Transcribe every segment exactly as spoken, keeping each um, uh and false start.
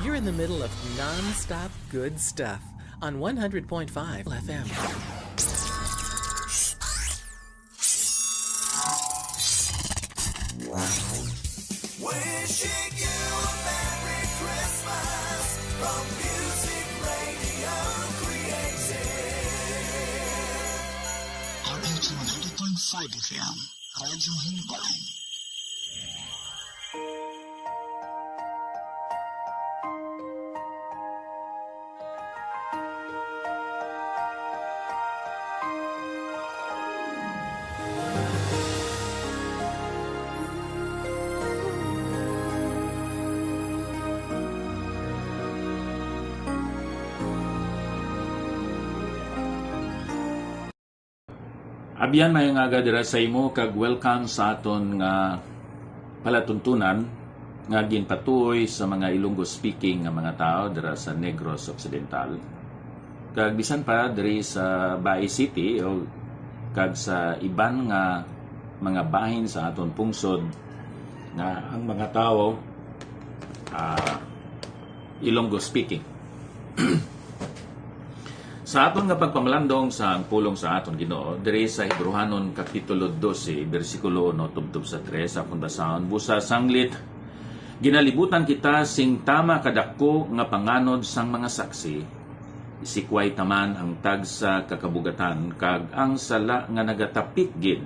You're in the middle of non-stop good stuff on one hundred point five F M. Wishing you a Merry Christmas from Music Radio Creative. R H one hundred point five F M, Radyo Himbalan. Abyan, may nga aga dira sa imo, kag welcome sa aton nga palatuntunan nga ginpatuoy sa mga Ilonggo speaking nga mga tawo dira sa Negros Occidental, kag bisan pa diri sa Bae City o kag sa iban nga mga bahin sa aton pungsod nga ang mga tawo, ah, Ilonggo speaking. Sa aton nga pagpamalandong sa ang pulong sa aton Ginoo, diri sa Hebrehanon Kapitulo dose, bersikulo uno tubtob sa tres, akon basahon. Busa sanglit, ginalibutan kita sing tama kadako nga panganod sang mga saksi. Isikway ta man ang tagsa ka kabugatan kag ang sala nga nagatapik gid,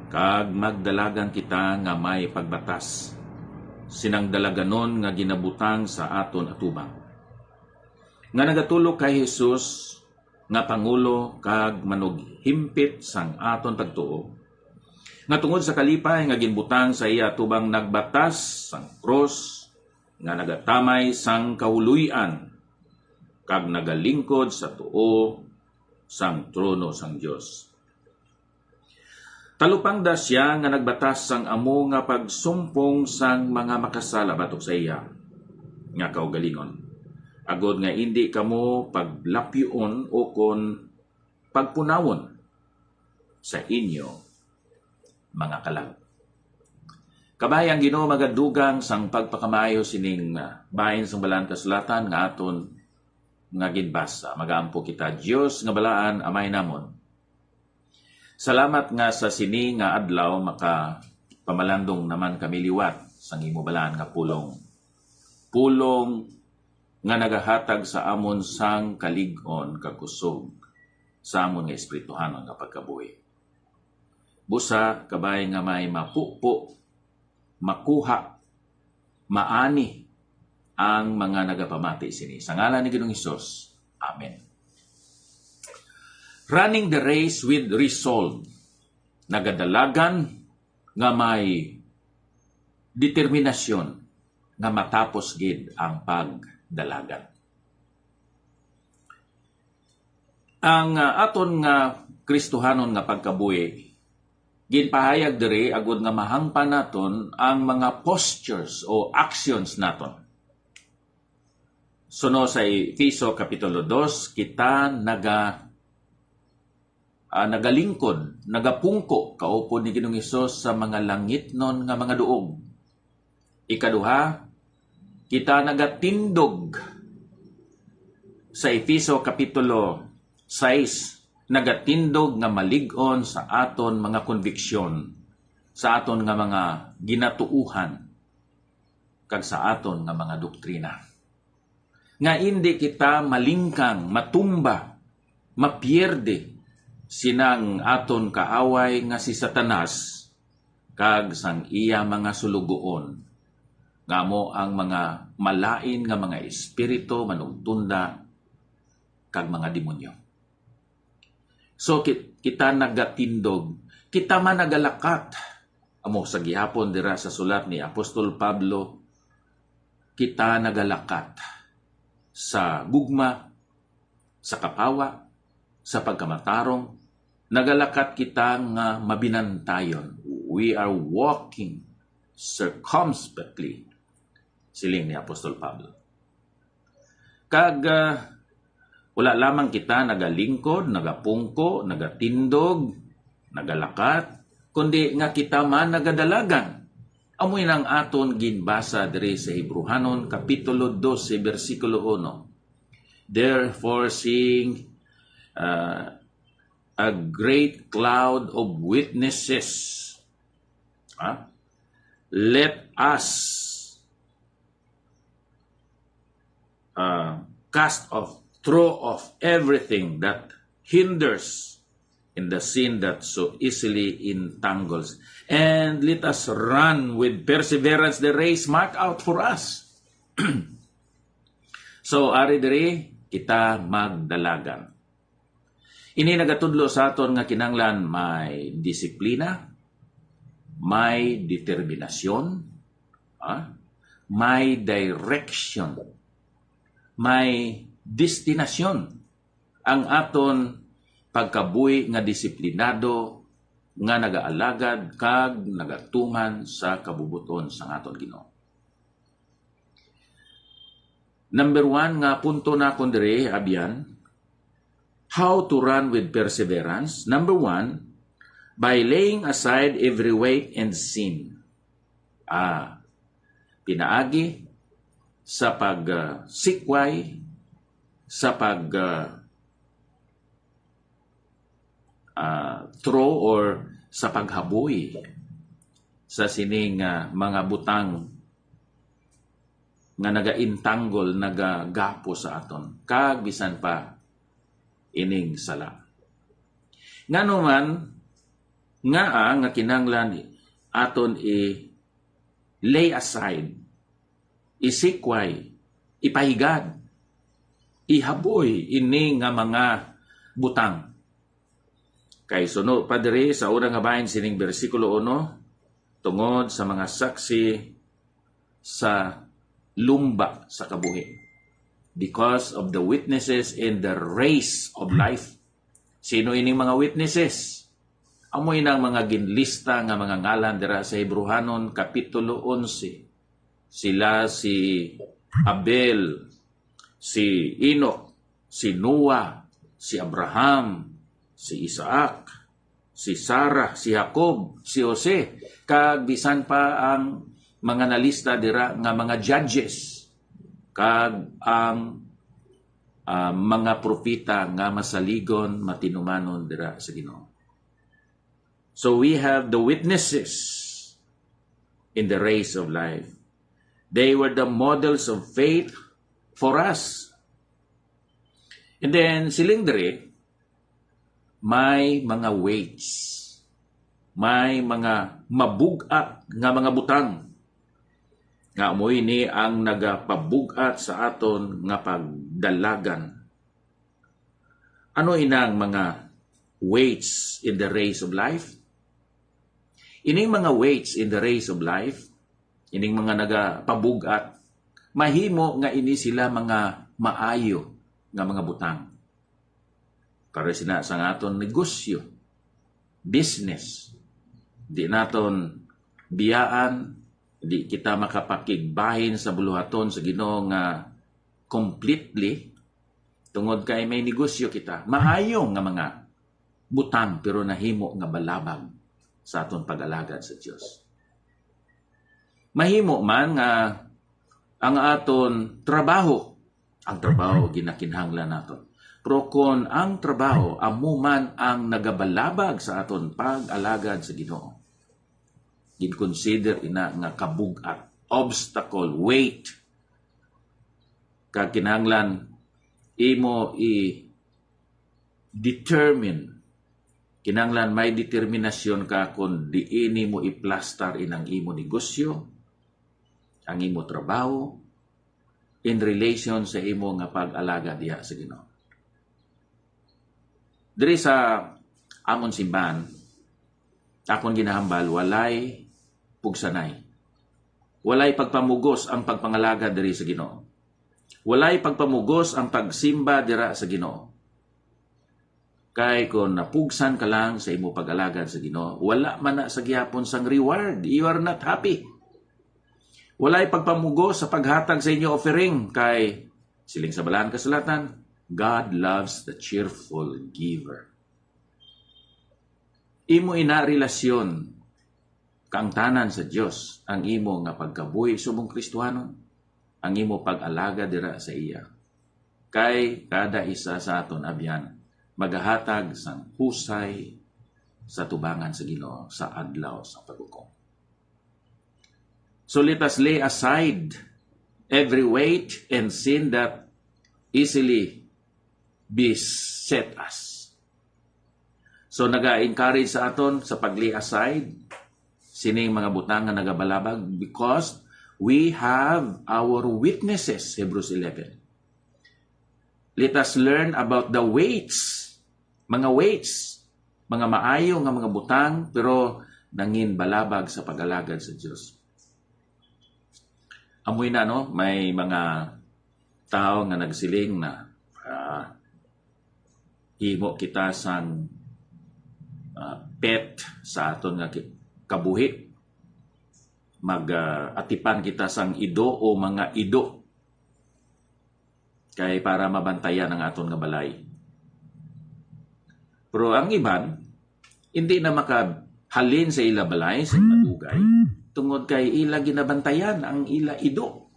kag magdalagan kita nga may pagbatas, sinang dalaganon nga ginabutang sa aton atubang, nga nagatulok kay Jesus nga Pangulo kag Manughimpit sang aton pagtuo, nga tungod sa kalipay nga ginbutang sa iya atubang nagbatas sang krus, nga nagatamay sang kahuloy-an, kag nagalingkod sa tuo sang trono sang Dios. Talupangda sia nga nagbatas sang amo nga pagsumpong sang mga makasala batok sa iya nga kaugalingon, agod nga indi kamo paglapyuon ukon pagpunawon sa inyo mga kalag. Kabay, ang Ginoo magadugang sang pagpakamaayo sining, ah, bahin sang Balaan Kasulatan nga aton nga ginbasa. Magaampo kita. Dios nga balaan, Amay namon, salamat nga sa sini nga adlaw makapamalandong naman kami liwat sang imo balaan nga pulong. Pulong nga nagahatag sa amon sang kalig-on kag kusog sa amon nga espirituhanon nga pagkabuhi. Busa, kabay nga may mapupo, makuha, maani ang mga nagapamati sini. Sa ngalan ni Ginoong Hesus, amen. Running the race with resolve. Nagadalagan nga may determinasyon nga matapos gid ang pagdalagan. Ang, ah, aton nga Kristohanon nga pagkabuhi ginpahayag diri agud nga mahangpan naton ang mga postures o actions naton. Suno sa Efeso Kapitulo dos, kita naga, ah, nagalingkod, nagapungko kaupod ni Ginoong Hesus sa mga langitnon nga mga duog. Ikaduha, kita nagatindog. Sa Efeso Kapitulo sais, nagatindog nga malig-on sa aton mga konbiksyon, sa aton nga mga ginatuohan, kag sa aton nga mga doktrina, nga indi kita malingkang, matumba, mapierde sinang aton kaaway nga si Satanas kag sang iya mga sulugoon, nga amo ang mga malain nga mga espiritu, manugtunda, kag mga demonyo. So, ki-, kita nagatindog, kita man nagalakat. Amo sa gihapon dira sa sulat ni Apostol Pablo, kita nagalakat sa gugma, sa kapawa, sa pagkamatarong, nagalakat kita nga mabinantayon. We are walking circumspectly, siling ni Apostol Pablo. Kag, ah, wala lamang kita nagalingkod, nagapungko, nagatindog, nagalakat, kundi nga kita man nagadalagan. Amo nang aton ginbasa diri sa Hebrehanon, Kapitulo dose, bersikulo uno. "Therefore, seeing, uh, a great cloud of witnesses, ah, let us, uh, cast off, throw off everything that hinders in the sin that so easily entangles, and let us run with perseverance the race marked out for us." So, ari diri, kita magdalagan. Ini nagatudlo sa aton nga kinahanglan may disiplina, may determinasyon, ah, may direction, may destinasyon ang aton pagkabuhi nga disiplinado, nga nagaalagad kag nagatuman sa kabubot-on sang aton Ginoo. Number one nga punto nakon diri, abyan, how to run with perseverance. Number one, by laying aside every weight and sin. Ah, pinaagi sa pag, ah, sikway, sa pag, ah, ah, throw or sa paghaboy sa sining, ah, mga butang nga nagaintanggol, nagagapo sa aton, kag bisan pa ining sala. Ngano man nga, ah, nga kinahanglan aton i-lay aside, isikway, ipahigad, ihaboy ini nga mga butang? Kay suno pa diri sa una nga bahin sining bersikulo uno, tungod sa mga saksi sa lumba sa kabuhi, because of the witnesses in the race of life. Sino ining mga witnesses? Amo inang mga ginlista nga mga ngalan dira sa Hebrehanon Kapitulo onse. Sila si Abel, si Enoch, si Noah, si Abraham, si Isaac, si Sarah, si Jacob, si Jose, kag bisan pa ang mga nalista dira nga mga judges, kag ang, ah, mga propeta nga masaligon, matinumanon dira sa Ginoo. So we have the witnesses in the race of life. They were the models of faith for us. And then, siling diri, may mga weights, may mga mabug-at nga mga butang, nga amo ini ang nagapabug-at sa aton nga pagdalagan. Ano inang mga weights in the race of life? Ining mga weights in the race of life, ining mga nagapabug-at, mahimo nga ini sila mga maayo nga mga butang. Para sina sa aton negosyo, business, di naton biyaan, di kita makapakigbahin sa buluhaton sa Ginoo nga completely, tungod kay may negosyo kita. Maayo nga mga butang, pero nahimo nga balabag sa aton pag-alagad sa Dios. Mahimo man nga ang aton trabaho, ang trabaho ginakinahanglan naton. Pero kon ang trabaho amo man ang nagabalabag sa aton pag-alagad sa Ginoo, ginconsider ina nga kabug-at, obstacle, weight, kag kinahanglan imo i-determine, kinahanglan may determinasyon ka kon diin nimo iplastar inang imo negosyo, ang imo trabaho, in relation sa imo nga pag-alagad diha sa Ginoo. Diri sa amon simbahan, akon ginahambal, walay pugsanay. Walay pagpamugos ang pagpangalagad diri sa Ginoo. Walay pagpamugos ang pagsimba dira sa Ginoo. Kay kon napugsan ka lang sa imo pag-alagad sa Ginoo, wala man na sa gihapon sang reward. You are not happy. Walay pagpamugos sa paghatag sa inyo offering, kay siling sa Balaan Kasulatan, "God loves the cheerful giver." Imo ina relasyon kaangtanan sa Dios ang imo nga pagkabuhi subong Kristiyanon, ang imo pag-alagad dira sa iya. Kay kada isa sa aton, abyan, magahatag sang husay sa tubangan sa Ginoo sa adlaw sa paghukom. So let us lay aside every weight and sin that easily beset us. So, naga-encourage sa aton sa pag-lay aside sining mga butang nga nagabalabag, because we have our witnesses, Hebrews eleven. Let us learn about the weights, mga weights, mga maayo nga mga butang, pero nangin balabag sa pag-alagad sa Dios. Amoy na, no, may mga tao nga nagsiling na, ah, himo kita sang, ah, pet sa aton nga ki-, kabuhi. Mag, ah, atipan kita sang ido o mga ido kay para mabantayan ang aton nga balay. Pero ang iban, hindi na makahalin sa ila balay sa madugay, tungod kay ila ginabantayan ang ila ido.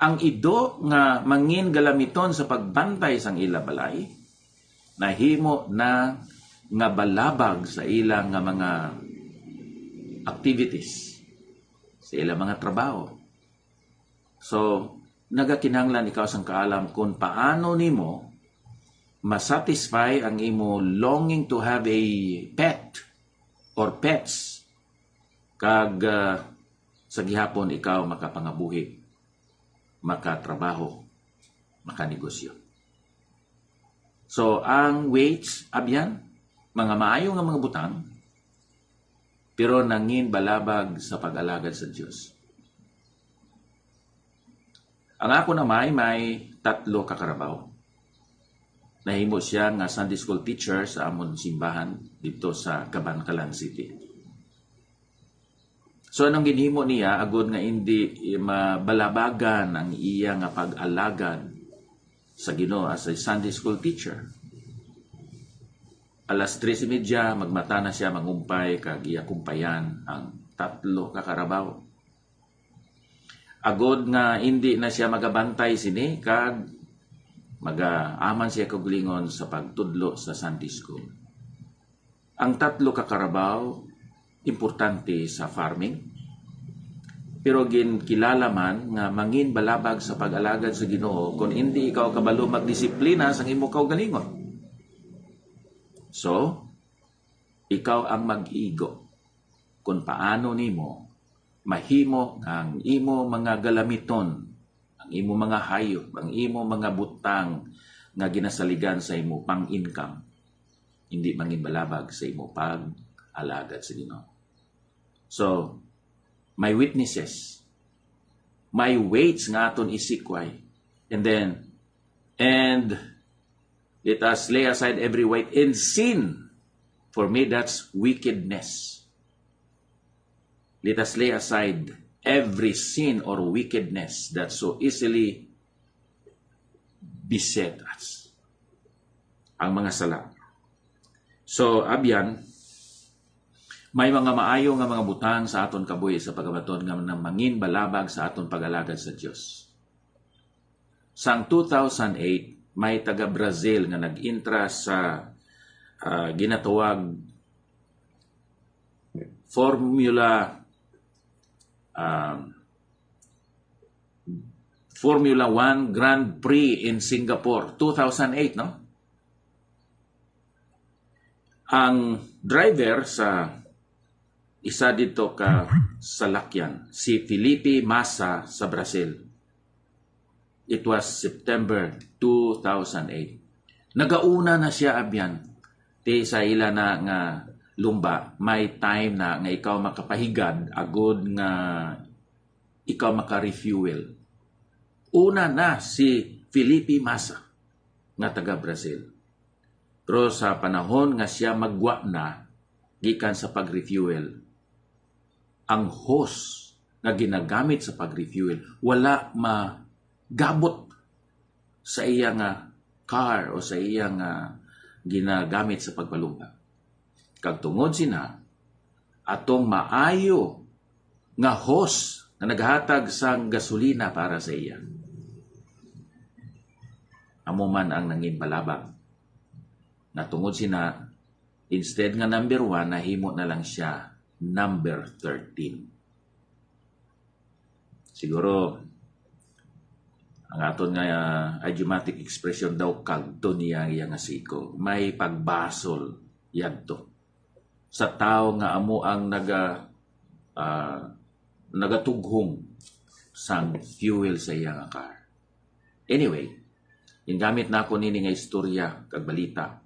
Ang ido nga mangin galamiton sa pagbantay sang ila balay, nahimo na nga balabag sa ila nga mga activities, sa ila mga trabaho. So, nagakinahanglan ikaw sang kaalam kung paano nimo masatisfy ang imo longing to have a pet or pets, kag, ah, sa gihapon ikaw makapangabuhi, makatrabaho, makanegosyo. So, ang weights, abyan, mga maayo nga mga butang, pero nangin balabag sa pag-alagad sa Dios. Ang akon amay may tatlo ka karabaw. Nahimo siya nga Sunday school teacher sa amon simbahan didto sa Kabankalan City. So, anong ginhimo niya agod nga indi mabalabagan ang iya nga pag-alagad sa Ginoo as a Sunday school teacher? Alas tres y media, magmata na siya mangumpay kag iya kumpayan ang tatlo ka karabaw. Agod nga indi na siya magabantay sini kag magaaman siya kaugalingon sa pagtudlo sa Sunday school. Ang tatlo ka karabaw importante sa farming, pero ginkilala man nga mangin balabag sa pag-alagad sa Ginoo kon indi ikaw kabalo magdisiplina sang imo kaugalingon. So, ikaw ang mag-igo kon paano nimo mahimo nga ang imo mga galamiton, ang imo mga hayop, ang imo mga butang nga ginasaligan sa imo pang-income, hindi mangin balabag sa imo pag-alagad sa Ginoo. So, may witnesses, may weights nga aton isikway. And then, and let us lay aside every weight and sin. For me, that's wickedness. Let us lay aside every sin or wickedness that so easily beset us. Ang mga sala. So, abyan, may mga maayo nga mga butang sa aton kabuhi sa pagkamaton nga nang mangin balabag sa aton pag-alagad sa Dios. Sang two thousand eight, may taga Brazil nga nag-intra sa, ah, ginatawag Formula, um, Formula One Grand Prix in Singapore, two thousand eight, no? Ang driver sa isa didto ka salakyan, si Felipe Massa sa Brazil. It was September two thousand eight. Nagauna na siya, abyan. Ti sa ila na nga lumba, may time na nga ikaw makapahigad agod nga ikaw maka-refuel. Una na si Felipe Massa nga taga Brazil. Pero sa panahon nga siya maggwa na gikan sa pag-refuel, ang hose nga ginagamit sa pag-refuel wala magabot sa iya nga car o sa iya nga ginagamit sa pagpalumba. Kag tungod sina, atong maayo nga hose nga naghatag sang gasolina para sa iya. Amo man ang nangin balabag. Nga tungod sina, instead nga number one, nahimo na lang siya number thirteen. Siguro, ang aton nga, ah, idiomatic expression daw, kagto niya iya nga siko. May pagbasol yadto sa tawo nga amo ang naga-, ah, nagatughong sang fuel sa iya nga car. Anyway, gingamit nako nini nga istorya kag balita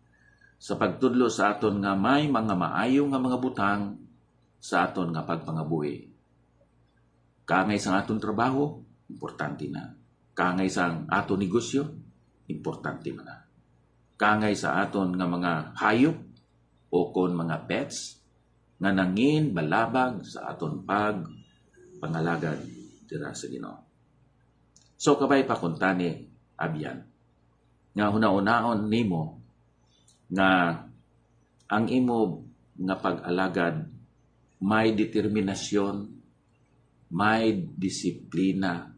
sa pagtudlo sa aton nga may mga maayo nga mga butang sa aton nga pagpangabuhi. Kaangay sang aton trabaho, importante na. Kaangay sang aton negosyo, importante man na. Kaangay sa aton nga mga hayop, o kon mga pets, nga nangin balabag sa aton pagpangalagad dira sa Ginoo. So, kabay pa kuntani, abyan, nga hunahunaon nimo nga ang imo nga pag-alagad may determinasyon, may disiplina,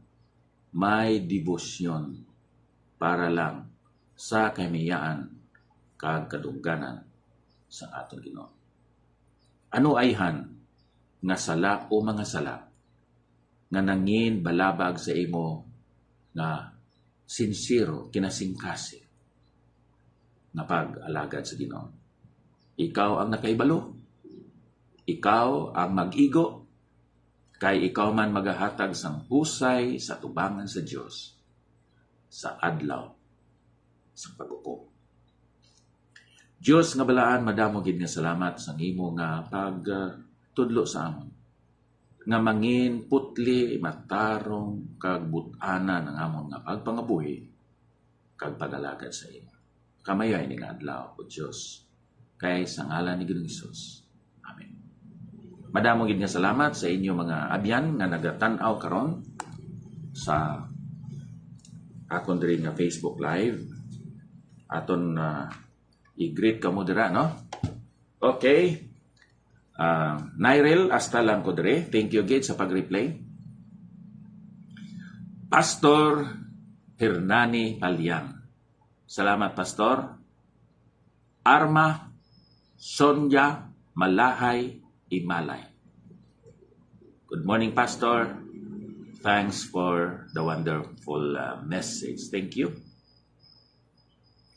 may debosyon para lang sa kahimiyaan kag kadungganan sang aton Ginoo. Ano ayhan nga sala o mga sala nga nangin balabag sa imo nga sinsero, kinasingkasing nga pag-alagad sa Ginoo? Ikaw ang nakahibalo. Ikaw ang mag-igo, kay ikaw man magahatag sang husay sa atubangan sa Dios sa adlaw sa paghukom. Dios nga balaan, madamo gid nga salamat sang imo nga pag, ah, tudlo sa amon, nga mangin putli, matarong, kag but-anan ang amon nga pagpangabuhi kag pag-alagad sa imo. Kamay-ay ning adlaw, O Dios, kay sa ngalan ni Ginoong Hesus. Amen. Madamo gid nga salamat sa inyo mga abyan nga nagatan-aw karon sa akon diri nga Facebook Live. Aton, ah, i-greet kamo dira, no? Okay. Ah, Nyril, hasta lang ko diri. Thank you gid sa pag-replay. Pastor Hernani Palian. Salamat, Pastor. Arma Sonya Malahay Imalay. Good morning, Pastor. Thanks for the wonderful, uh, message. Thank you.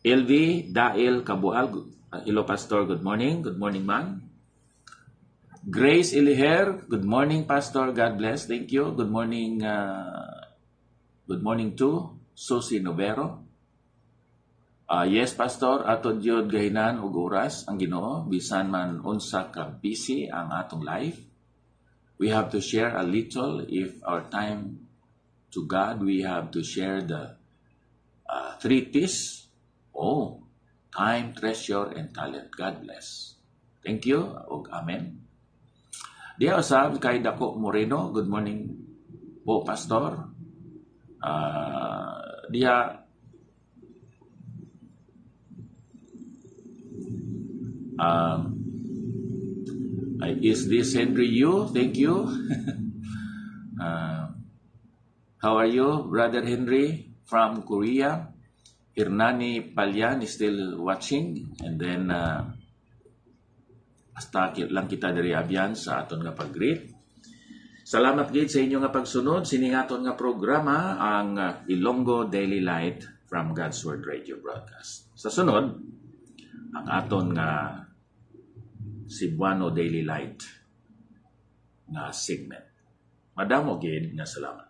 L V Dail Kabual, gu-, uh, hello, Pastor. Good morning. Good morning, man. Grace Iliher, good morning, Pastor. God bless. Thank you. Good morning, uh, good morning to Susie Novero. Ah, yes, Pastor, ato gyud gahinan og oras ang Ginoo, bisan man unsa ka busy ang atong life. We have to share a little if our time to God, we have to share the, uh, three T's. Oh, time, treasure, and talent. God bless. Thank you, ug amen. Diya usab kay Dako Moreno, good morning po, Pastor. Ah, diya, um, ay, is this Henry Yu? Thank you. Ah, how are you, Brother Henry from Korea? Hernani Palian is still watching. And then, uh, hasta ki-, lang kita diri abyan sa aton nga pag-greet. Salamat gid sa inyo nga pagsunod sining aton nga programa, ang, uh, Ilonggo Daily Light from God's Word Radio Broadcast. Sa sunod, ang aton nga Cebuano Daily Light nga segment. Madamo gid nga salamat.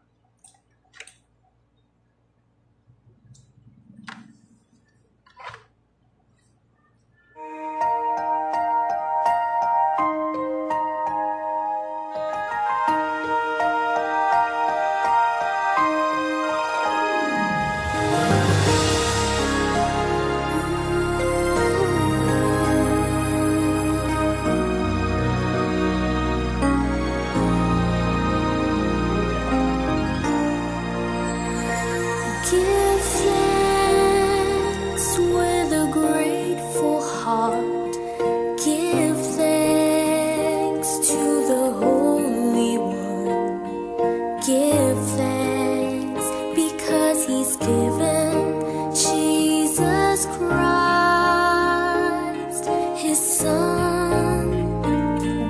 Son,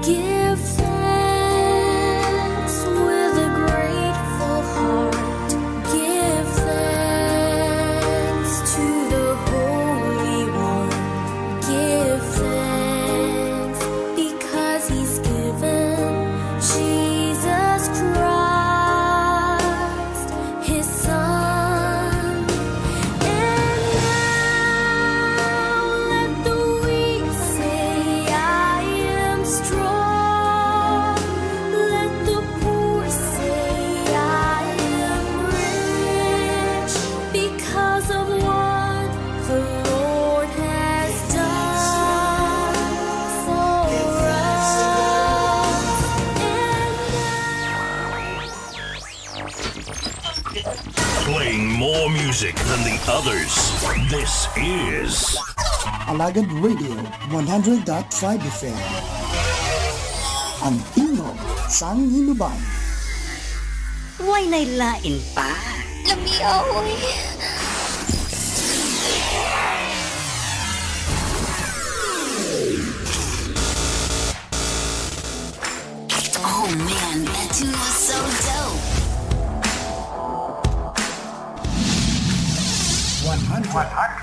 give thanks with a grateful heart. Give thanks to the Holy One. Give thanks because he's given Jesus Christ, his Son. And now let the weak say, "I am strong." Let the poor say, "I am rich," because of what the Lord has done for us. And now Playing more music than the others. This is Alagad Radio, one hundred dot five F M. Ang tingog sang Hinubay. Way na'y lain pa. Lamia, oy. Oh man, that tune was so dope. One hundred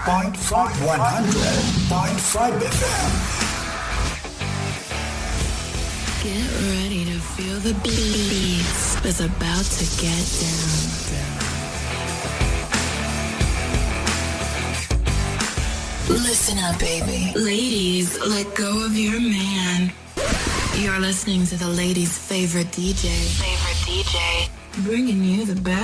point five, one hundred point five F M. Get ready to feel the beats. It's about to get down. Listen up, baby. Ladies, let go of your man. You're listening to the ladies' favorite D J. Favorite D J. Bringing you the best.